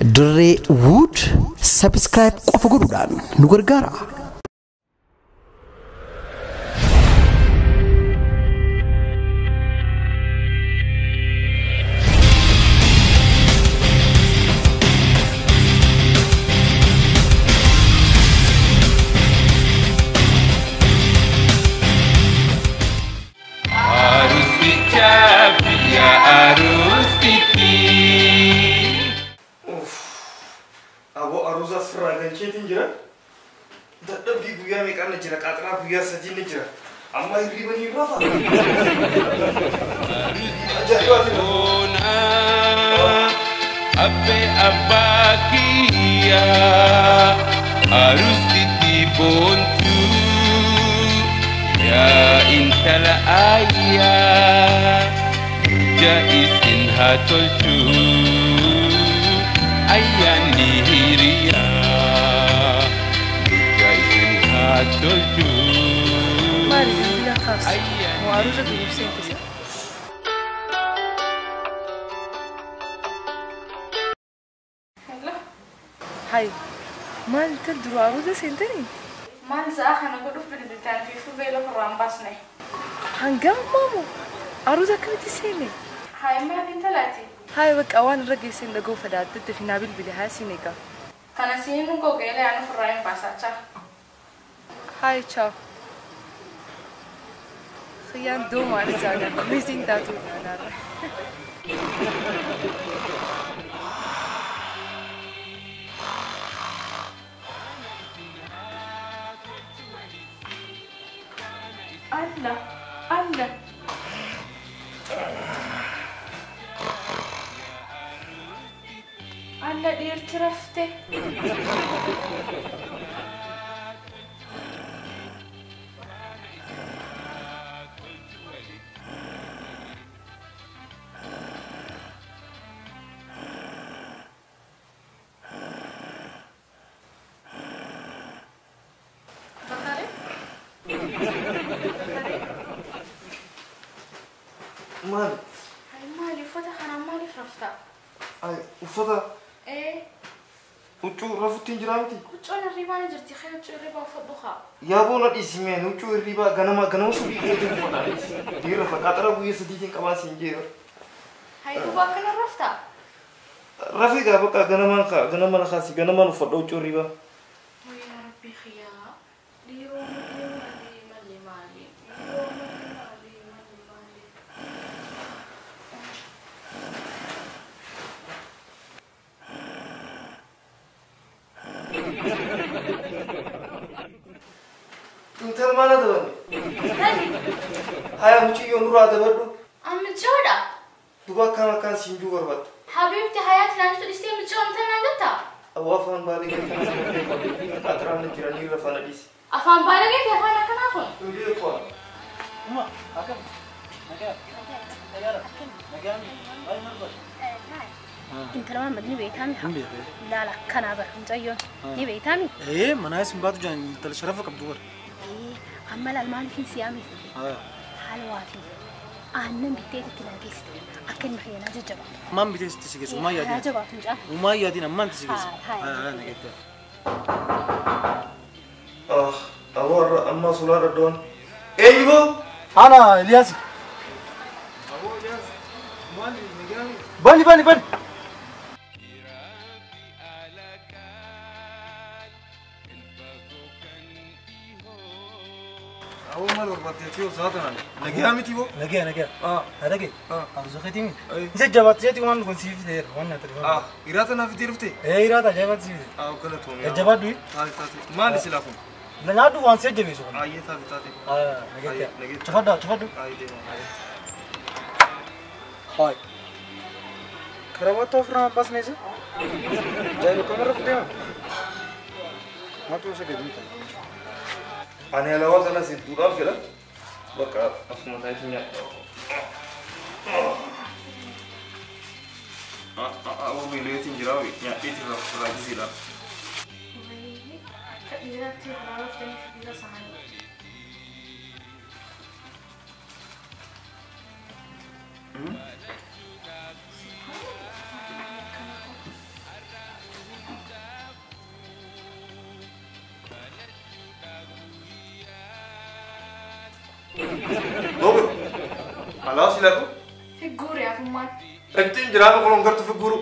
Dirree Wood subscribe qofa godhuudhaan nu gargaara. Waan irra geesseen dhagoo fadaatti fi naa bilbile haa siin egaa. Kana siin nu gogeelee anu furraa hin baasachaa. Haay chaaw. Xiyyaan doomaan isaa kuisiin taatu naanarra. Allah Allah. Alla dhiirti rafte. Bakare? Bakare? Maali? Maali uffata kana maaliif rafta? Ay, uffata Huccuu rafutti hin jiraa miti? Huccuun hirribaa ni jirti. Xee huccuu hirribaa uffadhu haa. Yaaboo na dhiisimeen huccuu hirribaa ganama ganama subii keetiin uffadha dhiisi. Dhiirra qaxara guyyaa sadiitiin qabaa siin jeera. Hayi duuba akkana raftaa? Rafii gaa bakka ganamaan kaa ganama na kaasi ganamaan uffadha huccuu hirribaa. Wayyaa rabbii xiyyaa. Dhiiroo malee malee malee malee. Dhiiroo malee malee malee malee. Intala maal adabanne? Haya mucayyoo nurraa adabadhu. Ammichoodha. Duba akkam akkaan siin juu barbaadda. Habiibti hayaati naannoo dhistee michoomte naan jettaa? Aboo afaan baalee kana qaxaraan na jira ni rafa na dhiisi. Afaan baalee kee afaan akkanaa kun? Hin beeku. Uma akkam? Nagaa. Nagaara. Nagaan. Maal barbaadda? Intala Muhammad ni beekami? Laala akkanaa bara mucayyoon ni beekami? Ee manaa isin baatu jaan intala sharafa qabdu bara. Amma laal maaliif siyaame? Halwaa fi aannan bittee itti naa geessite akka inni fayyana jajjabaatu. Ammaan bitee sitti si geessu uumaa yaadin. Jajjabaatu mucaa. Uumaa yaadin ammaan itti si geessu. Haa nageetta. Ah aboo har'a ammaa sulaa dhadhoon. Eenyu boo? Ana Eliyaas. Aboo Eliyaas maali nagaan? Bani bani bani. Nagaa miti boo? Nagaa nagaa. Nagaa. Arzuqeetiin. Isa jabaatu jeeti waan kun siif ta'eera waan na ta'e. Hiraata naaf itti dhufte? Ee hiraata ajaa'ibaatti siif ta'e. Galatoomii. Jajjabaadhu. Taate taate. Maali silaa kun? Nyaadhu waan si jajjabeessu kun. Ayyee taate taate. Nagaa. Cufadhu cufadhu. Ayyee deema. Haay. Karabaattaa ofirraa baasne isa? Jaayiba kamarra fuudhee maaltu isa gadi miti? Ani alaabaa kanas hedduudhaan fedha. Bakka asuma isaatiin nyaadha. Beeleetiin jira nyaadheetiin raajisiidha. Akka dhiiraatti waraabaa dhiira sahanii. jiraama kolon gartu fi guru.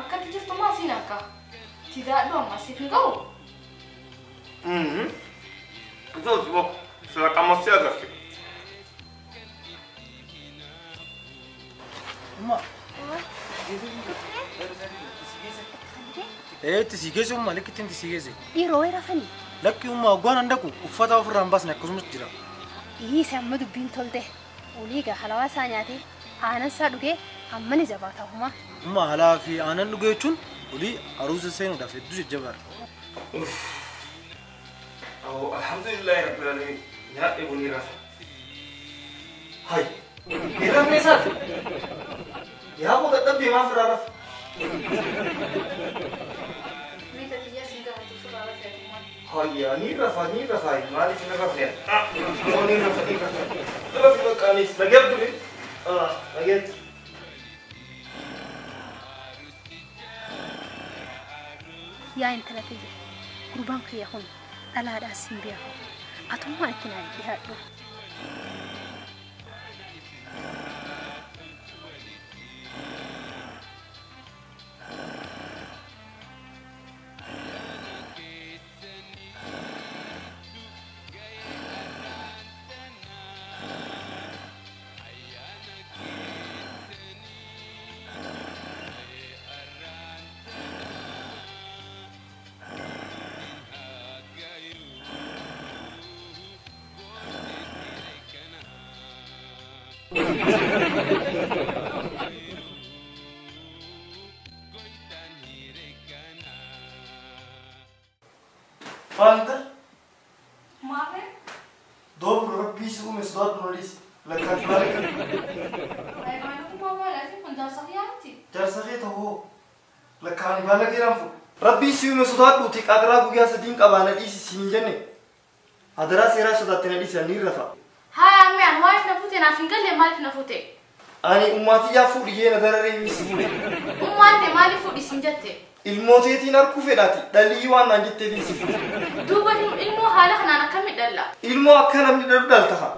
Akkatti jirtu maa siin akka? Tidaadhu amma siif hin ga'u? Zoos bo, sila qamassi agarti. Umma. Itti si geesse umma lakki itti si geesse. Dhiiroo wayii rafanii. Lakki umma hoggaan handaku uffata ofirraa hin baasne akkasumas jira. Dhiisi amma dubbiin tolte. Olii gaa halawaa isaa nyaatee aanan isaa dhugee amma ni jabaata huma. Umma halaa fi aanan dhugee jechuun olii aruusa seenuudhaaf hedduu jajjabaadha. Alhamdulillahi rabbil alamin. Nyaadhe bunii rafa. Hai. Rafne isaati. Yaa boo dadhabdee maaf irraa rafa? Meeta xiyyaa siin gaafatu ofirraa rafee tummaan. Hayya ni rafa maaliif hin rafne? Ni rafa ni rafa. Rafi baqqaanis nageetti ture. Nageetti. Yaa intala tiyya gurbaan kiyya kun dhalaadhaas hin beeku. Atummaa itti naa dhiyaadhu. Fanta? Maal? Dobro rabbii si uume sodaadhu nolis lakkaati baala. Aymaana kun maal kun jaarsa kiyyaati? Jaarsa kee ta'oo lakkaan baala keeraan fuudhu. Rabbii si uume sodaadhuuti qaxaraa guyyaa sadiin qabaa na dhiisi siin hin jenne. Adaraa seeraa sodaatte na dhiisi ani rafa. Haa ammee ani maaliif na fuute naaf hin galle maaliif na fuute? Ani ummaatii fuudhi jee na dararee misi fuudhe. Ummaan ta'e maaliif fuudhi siin jette? Ilmooteetiin harkuu fedhaati dhalii waan naan jetteefin si fuudhe. Duuba ilmoo haala kanaan akkamitti dhalla? Ilmoo akka namni dhalu dhalta haa.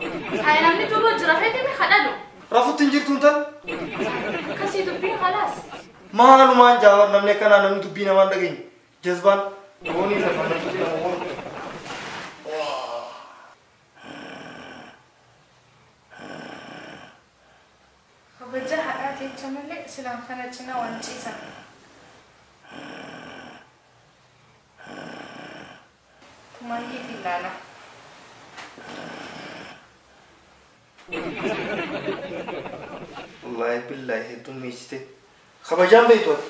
Haa namni duuba jira feetee mi kadhalu? Rafutti hin jirtuun tan? Akkasii dubbiin halaas. Maalumaan jaawar namni akkanaa namni dubbii namaan dhageenye. Jazbaan roonii lafa namni nama oolu. Kabajaa haadhaa jecha malee silaan kana cinaa waan ciisan. Tumaayyeet ilaala. Wallaahi billaahi hedduun meessite. Kabajaan beektu ati.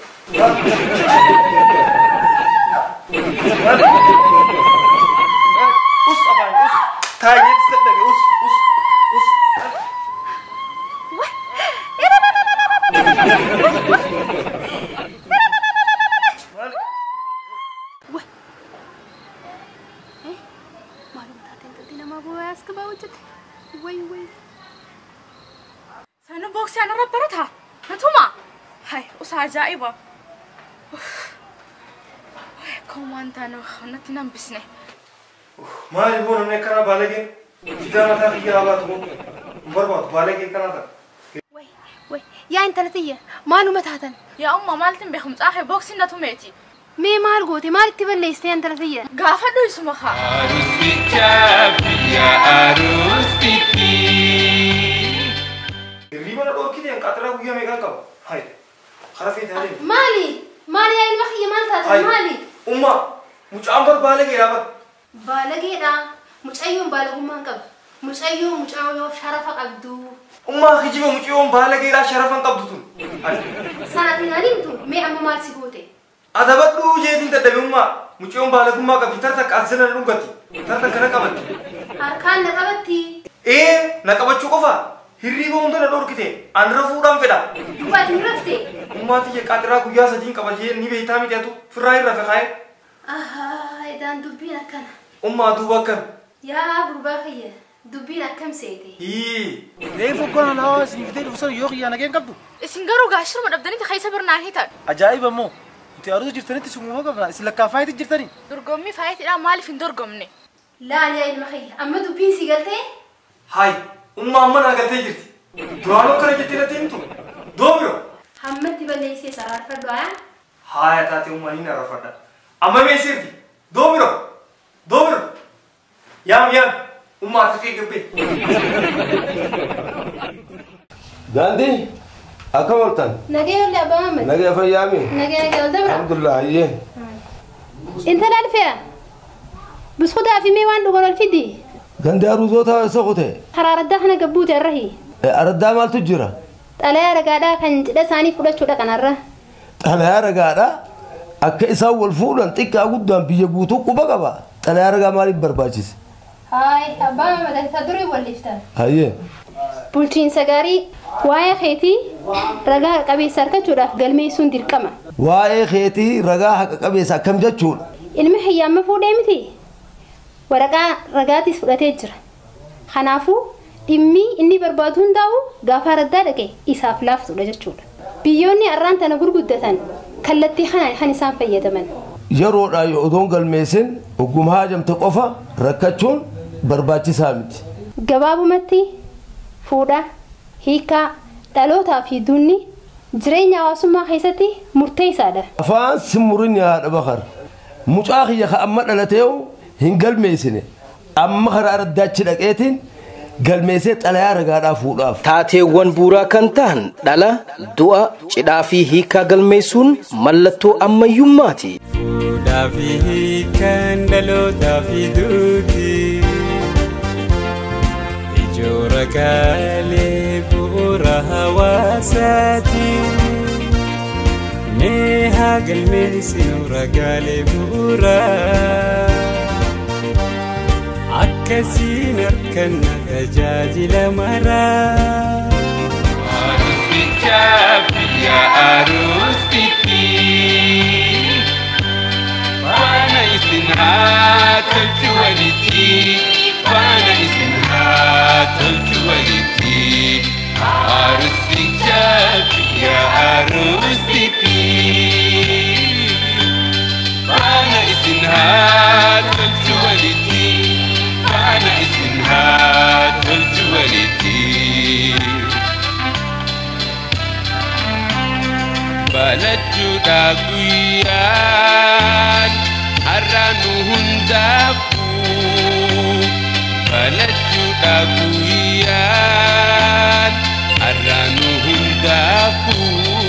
Us afaan us. Taayyeet sadhabe us us us. Maalum taateen galti namaa bu'aa as qabaa hojjete. Wayi wayi. Sana booksii anarra barata. Natuma. Hai usa ajaa'iba. Akkuma taane natti nan bisne. Maali boo namni akkanaa baalageen fidaa mataa kiyyaa baatu hin barbaadu baalageen kanaa ta'a. Wayi wayi yaa intala tiyya maaluma taatan? Yaa umma maaltiin beekumsaa kee booksiin na tumeeti. Mee maal goote maal itti balleessite yaa intala tiyya? Gaafadhu isuma haa. Hirriba na dhorkite qaxaraa guyyaa meeqaan qaba? Hai karaa feete haa deemu. Maali? Maali yaa ilma kiyya maal taatan maali? Umma mucaan bar baalageedha bar. Baalageedha. Mucayyoon baalagummaa hin qabdu. Mucayyoon mucayyoo sharafa qabdu. Umma kijiba mucayyoon baalageedha sharafa hin qabdu tun. Sanaatiin alimtu mee amma maal si goote? Adabadhu jeetiin dadhabe umma mucayyoon baalagummaa qabdi tarta qaasina dhungatti tarta kana qabatti. Harkaan na qabatti. Ee na qabachuu qofa hirriba hunda na dhorkite an rafuudhaan fedha. Duuba ati ni rafte? Ummaa tiyya qaxiraa guyyaa sadiin qaba jee ni beektaa miti atu firraa hin rafe kaa'e. Ahaa edaan dubbiin akkana. Ummaa duuba akkam? Yaa gurbaa kiyya dubbiin akkam seete? Hii. Reefu hoggaan alaa isin fidee dhufu sana yoo kiyyaa nageen qabdu. Isin garuu gaashiruma dhabdanitti keessa birnaa hiitan. Ajaa'iba immoo nuti aruusa jirtanitti sumuma qabna isin lakkaa faayitii jirtanii. Dorgommii faayitiidhaan maaliif hin dorgomne? Laal yaa ilma kiyya amma dubbiin si galtee? Hai umma amma naa galtee jirti. Duraanuu akkana jettee natti himtu. Doobiro. Hammatti balleessee saraarfadhu ayaan. Haaya taatee uummanni na rafadha. Amma meesirti. Doomiro. Doomiro. Yaam yaam. Uummata kee gabbee. Daandii akkam ooltan? Nagee ollee abbaa Maamad. Nagee fayyaami. Nagee nagee ol dabra. Alhamdulillah hayyee. Intala alfe'a. Buskutaa fi mee waan dhugan ol fidi. Gandi aruuzoota isa kute. Karaa araddaa kana gabbuute irrahi. Araddaa maaltu jira? Xalayaa ragaadhaa kan cidha isaanii fudhachuudha kanarra. Xalayaa ragaadhaa akka isaan wal fuudhan xiqqaa guddaan biyya guutuu quba qaba. Xalayaa ragaa maaliif barbaachise? Haay abbaa Maamad ta durii walliftan. Hayyee. Bulchiinsa gaarii waa'ee keetii ragaa haqa qabeessa argachuudhaaf galmeessuun dirqama. Waa'ee keetii ragaa haqa qabeessa akkam jechuudha? Ilmi hiyyaama fuudhee miti. Waraqaa ragaatis fudhatee jira. Kanaafuu dhimmi inni barbaadu hundaa'u gaafa araddaa dhaqe isaaf laaftudha jechuudha. Biyyoonni arraan tana gurguddatan kallattii kanaan kan isaan fayyadaman. Yeroodhaa yoo odoon galmeessin ogguma haajamte qofa rakkachuun barbaachisaa miti. Gabaabumatti fuudha, hiikaa, dhalootaa fi duunni jireenya hawaasummaa keessatti murteessaadha. Afaan simurin haadha bakar. Mucaa kiyya ka amma dhalateewu hin galmeessine. Amma karaa araddaatti dhaqeetiin galmeessee xalayaa ragaadhaa fuudhaaf. Taateewwan bu'uuraa kan ta'an dhala, du'a, cidhaa fi hiikaa galmeessuun mallattoo ammayyummaati. Fuudhaa fi hiikaan dhalootaa fi duuti. Ijoo ragaalee bu'uura hawaasaati. Mee haa galmeessinu ragaalee bu'uuraa. Akkasiin harkanna tajaajila maraa. Aruusicha biyya aruusitti. Faana isin haa tolchu walitti. Faana isin haa tolchu walitti. Aruusicha biyya aruusitti. Faana isin haa tolchu walitti. Faana isin haa tolchu walitti. Balachuudha guyyaan har'a nu hundaafuu. Balachuudha guyyaan har'a nu hundaafuu.